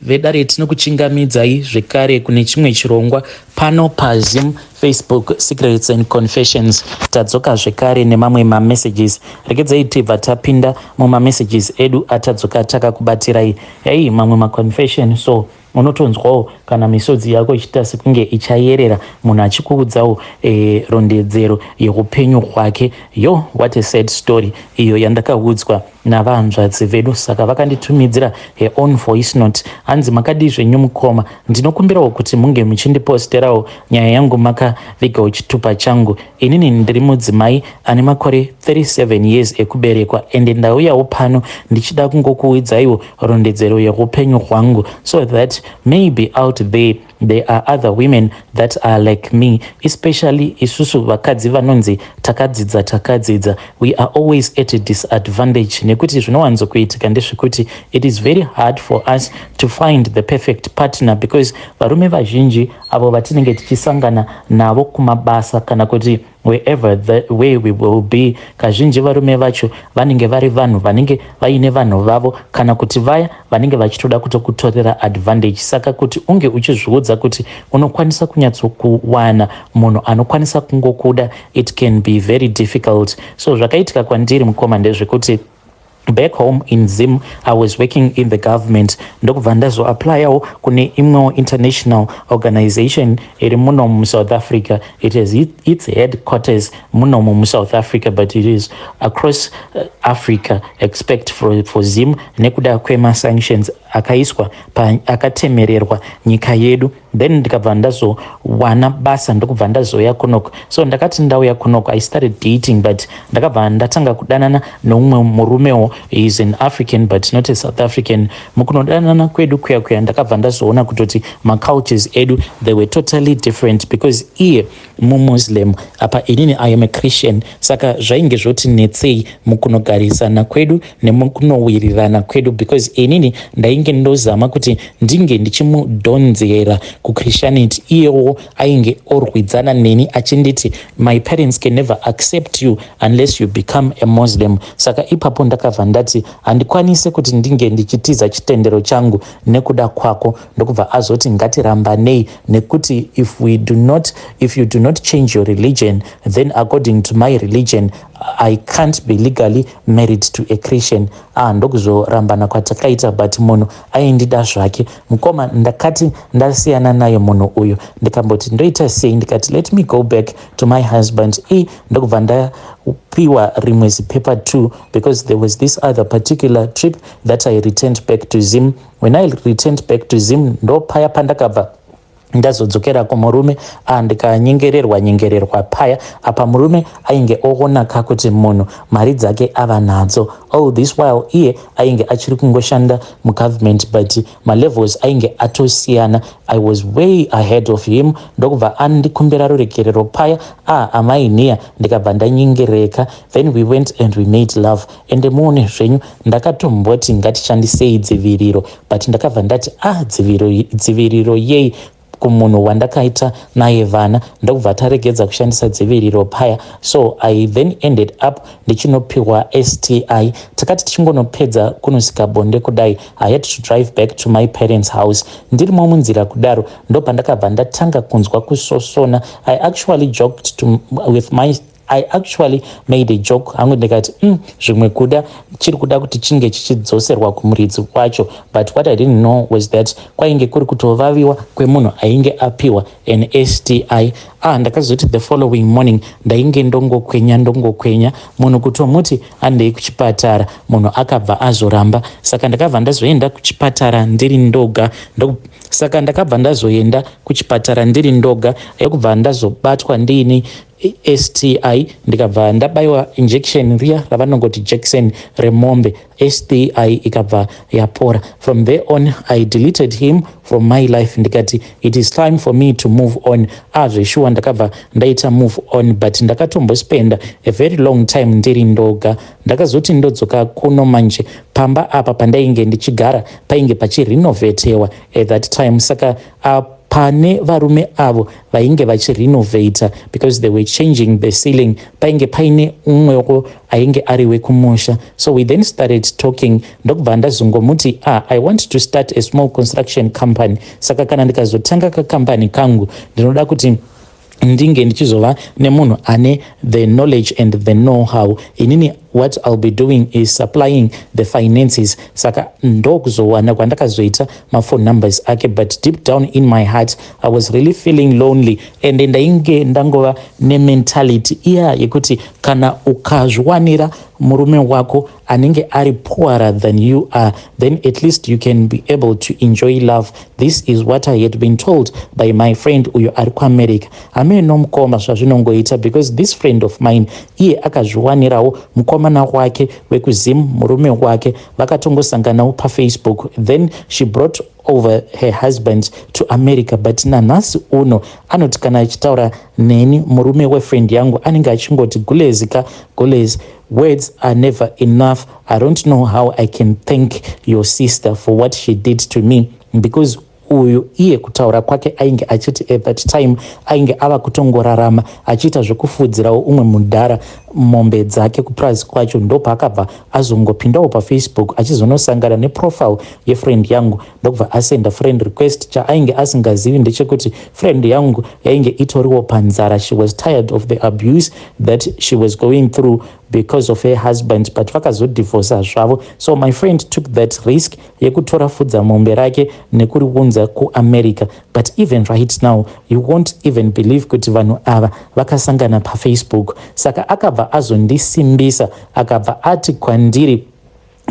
Vedare, tinokuchingamidzai zvekare kune chimwe chirongwa pano paZim Facebook Secrets and Confessions. Tadzoka zvekare nemamwe mamessages. Regedzai tibva tapinda mumamessages edu atadzoka takakubatirai. Hei, mamwe maconfession, so unotonzwawo kana misodzi yako ichiita sekunge ichayerera, munhu achikuudzawo rondedzero yeupenyu hwake. Yo, what a sad story iyo yandakaudzwa navanzvadzi vedu. Saka vakanditumidzira her own voice note. Hanzi, "Makadii zvenyu mukoma? Ndinokumbirawo kuti munge muchindiposterawo nyaya yangu makavigawo chitupa changu. Inini ndiri mudzimai ane makore 37 years ekuberekwa, ende ndauyawo pano ndichida kungokuudzaiwo rondedzero yeupenyu hwangu so that maybe out there there are other women that are like me, especially isusu vakadzi vanonzi takadzidza. Takadzidza, we are always at a disadvantage, nekuti zvinowanzokuitika ndezvekuti it is very hard for us to find the perfect partner, because varume vazhinji avo vatinenge tichisangana navo kumabasa kana kuti wherever the way we will be, kazhinji varume vacho vanenge vari vanhu vanenge vaine vanhu vavo, kana kuti vaya vanenge vachitoda kutokutorera advantage. Saka kuti unge uchizviudza kuti unokwanisa kunyatsokuwana munhu anokwanisa kungokuda, it can be very difficult. So zvakaitika kwandiri, mukoma, ndezvekuti back home in Zim I was working in the government, ndokubva ndazoapplyawo kune imwewo international organization iri munomu muSouth Africa. It has its headquarters munomu muSouth Africa, but it is across Africa except for Zim, nekuda kwemasanctions akaiswa, akatemererwa nyika yedu. Then ndikabva ndazowana basa, ndokubva ndazouya kunoko. So ndakati ndauya kunoko, I started dating, but ndakabva ndatanga kudanana neumwe murumewo. Is an African but not a South African. Mukunodanana kwedu kuya kuya, ndakabva ndazoona kutoti macultures edu, they were totally different, because iye muMuslim, apa inini I am a Christian. Saka zvainge zvoti netsei mukunogarisana kwedu nemukunowirirana kwedu, because inini ndainge ndozama kuti ndinge ndichimudhonzera kuChristianity, iyewo ainge orwidzana neni achinditi, 'My parents can never accept you unless you become a Muslim.' Saka ipapo ndakabva ndati handikwanisi kuti ndinge ndichitiza chitendero changu nekuda kwako. Ndokubva azoti ngatirambanei, nekuti if you do not change your religion, then according to my religion I can't be legally married to a Christian." Ah, ndokuzorambana kwatakaita, but munhu aindida zvake, mukoma. Ndakati ndasiyana naye munhu uyu, ndikamboti ndoita sei? Ndikati, "Let me go back to my husband." E, ndokubva ndapiwa rimwe zipaper 2, because there was this other particular trip that I returned back to Zim. When I returned back to Zim, ndo paya pandakabva ndazodzokera kumurume. Ndikanyengererwa nyengererwa paya. Apa murume ainge oonaka kuti munhu mari dzake ava nadzo. All this while iye ainge achiri kungoshanda mugovernment, but malevels ainge atosiyana. I was way ahead of him. Ndokubva andikumbira ruregerero paya. Ah, amai niya, ndikabva ndanyengereka. Then we went and we made love. Ende muone zvenyu, ndakatomboti ngatishandisei dziviriro, but ndakabva ndati, "Ah, dziviriro yei kumunhu wandakaita naye vana?" Ndokubva taregedza kushandisa dziviriro paya. So I then ended up ndichinopiwa STI. Takati tichingonopedza kunosika bonde kudai, I had to drive back to my parents' house. Ndirimo munzira kudaro, ndopandakabva ndatanga kunzwa kusosona. I actually joked to, with my I actually made a joke hangu, ndikati, zvimwe kuda chiri kuda kuti chinge chichidzoserwa kumuridzi wacho." But what I didn't know was that kwainge kuri kutovaviwa kwemunhu ainge apiwa an STI. Ah, ndakazoti the following morning ndainge ndongokwenya, ndongokwenya. Munhu kutomuti andei kuchipatara, munhu akabva azoramba. Saka ndakabva ndazoenda kuchipatara ndiri ndoga. Saka ndakabva ndazoenda kuchipatara ndiri ndoga, yekubva ndazobatwa ndiine STI, ndikabva ndabayiwa injection riya ravanongoti jackson remombe. STI ikabva yapora. From there on I deleted him from my life. Ndikati it is time for me to move on. Azveshuwa, ndakabva ndaita move on, but ndakatombospenda a very long time ndiri ndoga. Ndakazoti ndodzoka kuno manje, pamba apa pandainge ndichigara painge pachirenovatewa at that time. Saka Pane varume avo vainge vachirenovata, because they were changing the ceiling, painge paine umwewo ainge ari wekumusha. So we then started talking, ndokubva ndazongomuti, "Ah, I want to start a small construction company. Saka kana ndikazotanga kakambani kangu, ndinoda kuti ndinge ndichizova nemunhu ane the knowledge and the know how. Inini what I'll be doing is supplying the finances." Saka ndokuzowana kwandakazoita maphone numbers ake. But deep down in my heart, I was really feeling lonely, and ndainge ndangova nementality iya yekuti kana ukazviwanira murume wako anenge ari poorer than you are, then at least you can be able to enjoy love. This is what I had been told by my friend uyo ari kuAmerica. Hameno, mukoma, zvazvinongoita, because this friend of mine, iye akazviwanirawo mukomana wake wekuZim, murume wake vakatongosanganawo paFacebook. Then she brought over her husband to America, but nanhasi uno anoti kana achitaura neni, murume wefriend yangu, anenge achingoti, "Gulezi ka, gulezi, words are never enough. I don't know how I can thank your sister for what she did to me," because uyu iye kutaura kwake ainge achiti at that time ainge ava kutongorarama achiita zvekufudzirawo umwe mudhara mombe dzake kupurazi kwacho. Ndopaakabva azongopindawo paFacebook, achizonosangana neprofile yefriend yangu, ndokubva asenda friend request. Chaainge asingazivi ndechekuti friend yangu yainge itoriwo panzara. She was tired of the abuse that she was going through because of her husband, but vakazodhivhosa zvavo. So my friend took that risk yekutora fudza mombe rake nekuriunza kuAmerica. But even right now, you won't even believe kuti vanhu ava vakasangana paFacebook. Saka akabva azondisimbisa, akabva ati kwandiri,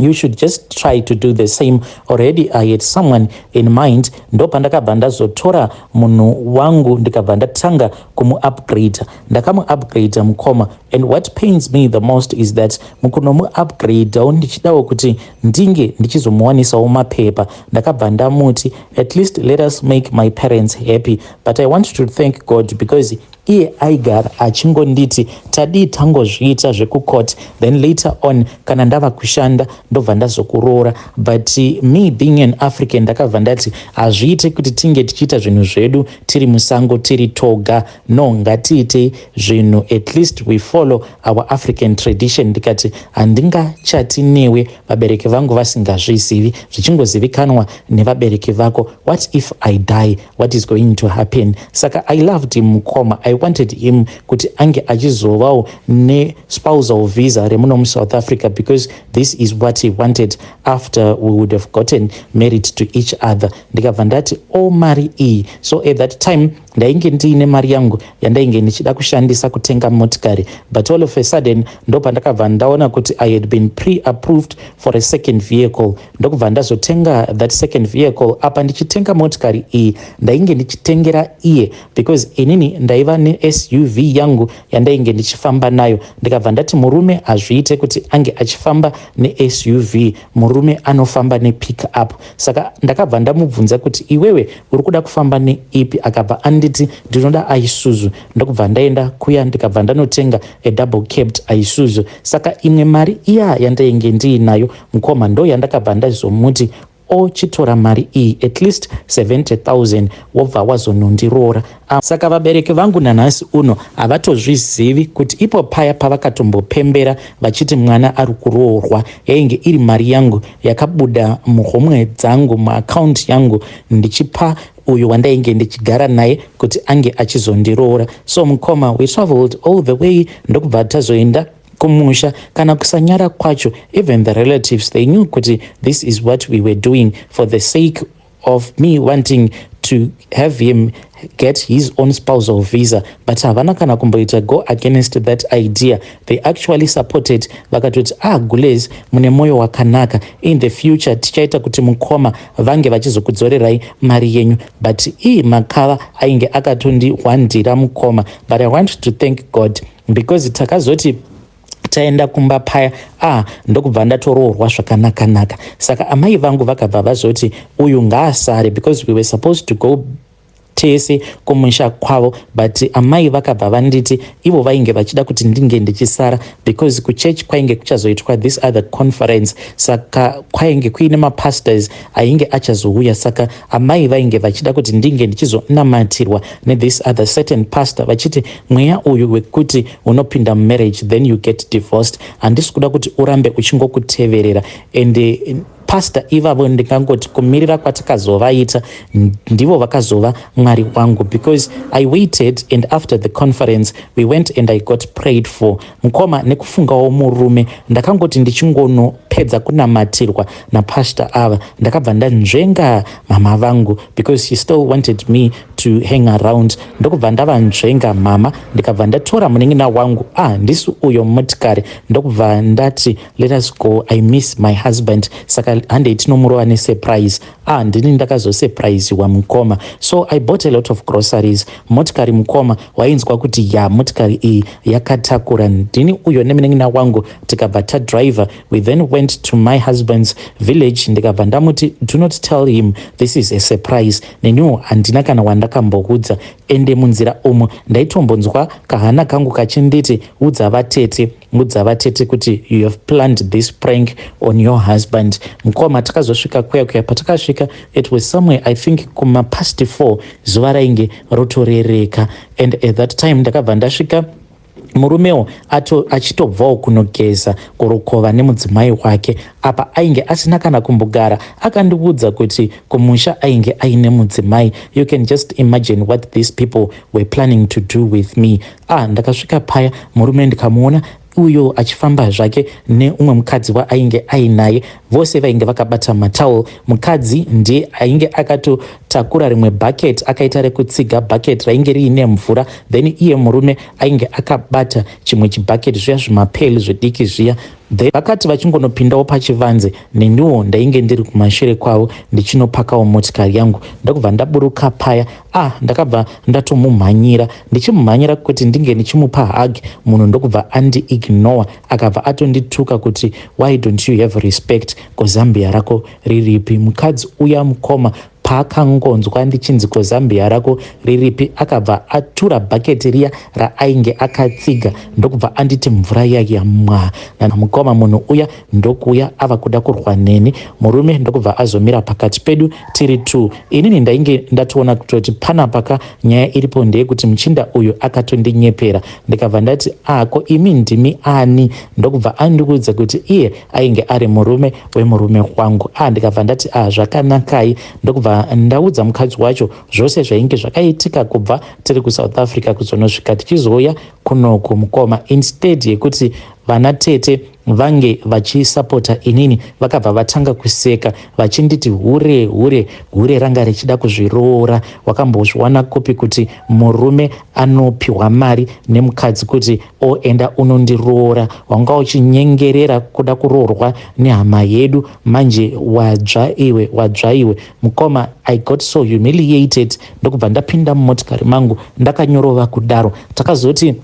"You should just try to do the same." Already I had someone in mind. Ndopandakabva ndazotora munhu wangu, ndikabva ndatanga kumuupgrade. Ndakamuupgrade, mukoma, and what pains me the most is that mukunomuupgradewo, ndichidawo kuti ndinge ndichizomuwanisawo mapepa, ndakabva ndamuti, "At least let us make my parents happy." But I want to thank God, because iye aigara achingonditi, "Tadii tangozviita zvekucourt, then later on kana ndava kushanda ndobva ndazokuroora?" But me being an African, ndakabva ndati hazviite kuti tinge tichiita zvinhu zvedu tiri musango tiri toga. No, ngatiite zvinhu, at least we follow our African tradition. Ndikati handingachati newe vabereki vangu vasingazvizivi, zvichingozivikanwa nevabereki vako. What if I die? What is going to happen? Saka I loved him, mukoma. I wanted him kuti ange achizovawo nespousal visa remuno muSouth Africa, because this is what he wanted after we would have gotten married to each other. Ndikabva ndati o mari iyi. So at that time ndainge ndiine mari yangu yandainge ndichida kushandisa kutenga motikari, but all of a sudden ndopandakabva ndaona kuti I had been pre-approved for a second vehicle. Ndokubva ndazotenga that second vehicle. Apa ndichitenga motikari iyi, ndainge ndichitengera iye, because inini ndaiva neSUV yangu yandainge ndichifamba nayo. Ndikabva ndati murume hazviite kuti ange achifamba neSUV, murume anofamba nepick up. Saka ndakabva ndamubvunza kuti, "Iwewe uri kuda kufamba neipi?" Akabva anditi, "Ndinoda Isuzu." Ndokubva ndaenda kuya, ndikabva ndanotenga adouble cab Isuzu. Saka imwe mari iya yandainge ndiinayo, mukoma, ndo yandakabva ndazomuti, "Ochitora mari iyi, at least 70 000, wobva wazonondiroora." Saka vabereki vangu nanhasi uno havatozvizivi kuti ipo paya pavakatombopembera vachiti mwana ari kuroorwa, yainge iri mari yangu yakabuda muhomwe dzangu, muakaunti yangu, ndichipa uyu wandainge ndichigara naye kuti ange achizondiroora. So mukoma, we traveled all the way, ndokubva tazoenda kumusha. Kana kusanyara kwacho, even the relatives, they knew kuti this is what we were doing for the sake of me wanting to have him get his own spousal visa, but havana kana kumboita go against that idea. They actually supported. Vakatoti, "Ah, gules, mune mwoyo wakanaka. In the future tichaita kuti mukoma vange vachizokudzorerai mari yenyu." But ii makava ainge akatondihwandira, mukoma. But I want to thank God, because takazoti taenda kumba paya, ah, ndokubva ndatoroorwa zvakanaka-naka. Saka amai vangu vakabva vazoti uyu ngaasare, because we were supposed to go Tese kumusha kwavo, but amai vakabva vanditi ivo vainge vachida kuti ndinge ndichisara because kuchechi kwainge kuchazoitwa this other conference, saka kwainge kuine mapastors ainge achazouya. Saka amai vainge vachida kuti ndinge ndichizonamatirwa nethis other certain pastor, vachiti mweya uyu wekuti unopinda mumarriage, then you get divorced, handisi kuda kuti urambe uchingokuteverera. And pastor ivavo, ndingangoti kumirira kwatakazovaita, ndivo vakazova Mwari wangu, because I waited, and after the conference we went and I got prayed for. Mukoma, nekufungawo murume, ndakangoti ndichingonopedza kunamatirwa napastor ava, ndakabva ndanzvenga mama vangu, because she still wanted me to hang around. Ndokubva ndavanzvenga mama, ndikabva ndatora munin'ina wangu. Ah, ndisi uyo motikari, ndokubva ndati, "Let us go, I miss my husband, saka handei tinomurova nesurprise." Ah, ndini ndakazosurpriseiwa, mukoma. So I bought a lot of groceries. Motikari, mukoma, wainzwa kuti ya, motikari iyi yakatakura. Ndini uyo nemunin'ina wangu, tikabva tadriver. We then went to my husband's village. Ndikabva ndamuti, "Do not tell him, this is a surprise." Neniwo handina kana wandakamboudza. Ende munzira umo ndaitombonzwa kahana kangu kachinditi, "Udza vatete, udza vatete kuti you have planned this prank on your husband." Mukoma, takazosvika kuya kuya. Patakasvika, it was somewhere, I think, kumapast 4, zuva rainge rotorereka. And at that time ndakabva ndasvika murumewo achitobvawo kunogeza kurukova nemudzimai wake. Apa ainge asina kana kumbogara akandiudza kuti kumusha ainge aine mudzimai. You can just imagine what these people were planning to do with me. Ah, ndakasvika paya, murume ndikamuona uyo achifamba zvake neumwe mukadzi waainge ainaye. Vose vainge vakabata matowel. Mukadzi ndiye ainge akatotakura rimwe bucket, akaita rekutsiga bucket rainge riine mvura. Then iye murume ainge akabata chimwe chibucket, zviya zvimapail zvidiki zviya. Then vakati vachingonopindawo pachivanze, neniwo ndainge ndiri kumashure kwavo ndichinopakawo motikari yangu. Ndakubva ndaburuka paya. Ah, ndakabva ndatomumhanyira, ndichimumhanyira kuti ndinge ndichimupa hug. Munhu ndokubva andiignore, akabva atondituka kuti, "Why don't you have respect? Kozambia rako riripi?" Mukadzi uya, mukoma, paakangonzwa ndichinzi, "Kozambia rako riripi?" akabva atura bhaketi riya raainge akatsiga, ndokubva anditi mvura iya mwa. Mukoma, munhu uya ndokuuya ava kuda kurwa neni. Murume ndokubva azomira pakati pedu tiri two. Inini ndainge ndatoona kutoti panapaka nyaya iripo ndeyekuti muchinda uyu akatondinyepera. Ndikabva ndati, "Ako imi ndimi ani?" Ndokubva andiudza kuti iye ainge ari murume wemurume wangu. A, ndikabva ndati, "A, zvakanakai." Ndokubva ndaudza mukadzi wacho zvose zvainge zvakaitika kubva tiri kuSouth Africa kuzonosvika tichizouya kunoku. Mukoma, instead yekuti vana tete vange vachisapota inini, vakabva vatanga kuseka vachinditi, "Hure, hure, hure ranga richida kuzviroora. Wakambozviwana kupi kuti murume anopiwa mari nemukadzi kuti oenda unondiroora? Wanga uchinyengerera kuda kuroorwa nehama yedu, manje wadzva iwe, wadzva iwe." Mukoma, I got so humiliated. Ndokubva ndapinda mumotikari mangu ndakanyorova kudaro. Takazoti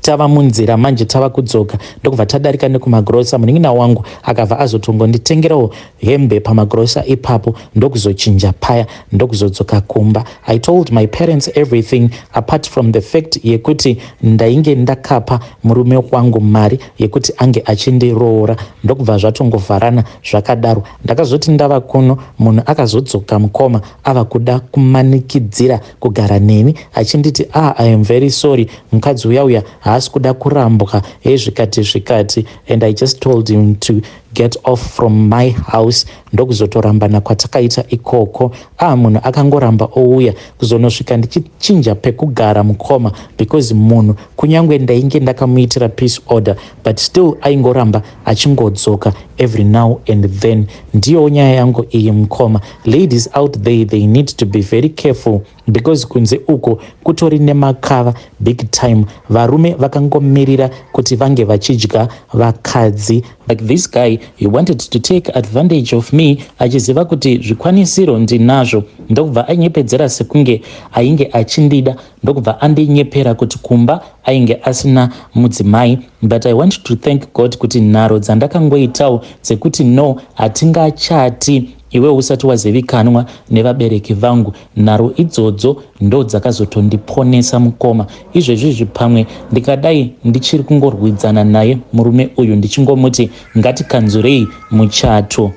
tava munzira manje, tava kudzoka, ndokubva tadarika nekumagrosa. Munin'ina wangu akabva azotongonditengerawo hembe pamagrosa ipapo, ndokuzochinja paya, ndokuzodzoka kumba. I told my parents everything, apart from the fact yekuti ndainge ndakapa murume wangu mari yekuti ange achindiroora. Ndokubva zvatongovharana zvakadaro. Ndakazoti ndava kuno, munhu akazodzoka, mukoma, ava kuda kumanikidzira kugara neni, achinditi, "Ah, I am very sorry, mukadzi uya uya haasi kuda kurambwa hezvikati zvikati." And I just told him to get off from my house. Ndokuzotorambana kwatakaita ikoko. Ah, munhu akangoramba ouya kuzonosvika ndichichinja pekugara, mukoma, because munhu kunyange ndainge ndakamuitira peace order, but still aingoramba achingodzoka every now and then. Ndiyo nyaya yangu iyi, mukoma. Ladies out there, they need to be very careful, because kunze uko kutori nemakava big time. Varume vakangomirira kuti vange vachidya vakadzi. Like this guy, he wanted to take advantage of me, achiziva kuti zvikwanisiro ndinazvo. Ndokubva anyepedzera sekunge ainge achindida, ndokubva andinyepera kuti kumba ainge asina mudzimai. But I want to thank God kuti nharo dzandakangoitawo dzekuti no, hatingachati. Iwe usati wazivikanwa nevabereki vangu. Nharo idzodzo ndo dzakazotondiponesa mukoma. Izvezvizvi pamwe ndingadai ndichiri kungorwidzana naye murume uyu ndichingomuti ngatikanzurei muchato.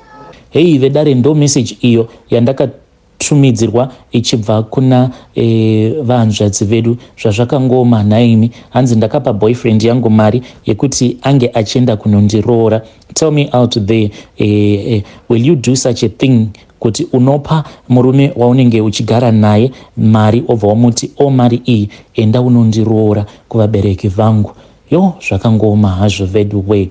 Heyi vedare, ndo message iyo yandakatumidzirwa ichibva kuna vahanzvadzi vedu. Zvazvakangoma nhaimi. Hanzi ndakapa boyfriend yangu mari yekuti ange achienda kunondiroora. Tell me out there, will you do such a thing, kuti unopa murume waunenge uchigara naye mari, obva wamuti, "O, mari iyi, enda unondiroora kuvabereki vangu"? Yo, zvakangoma hazvo vedu we.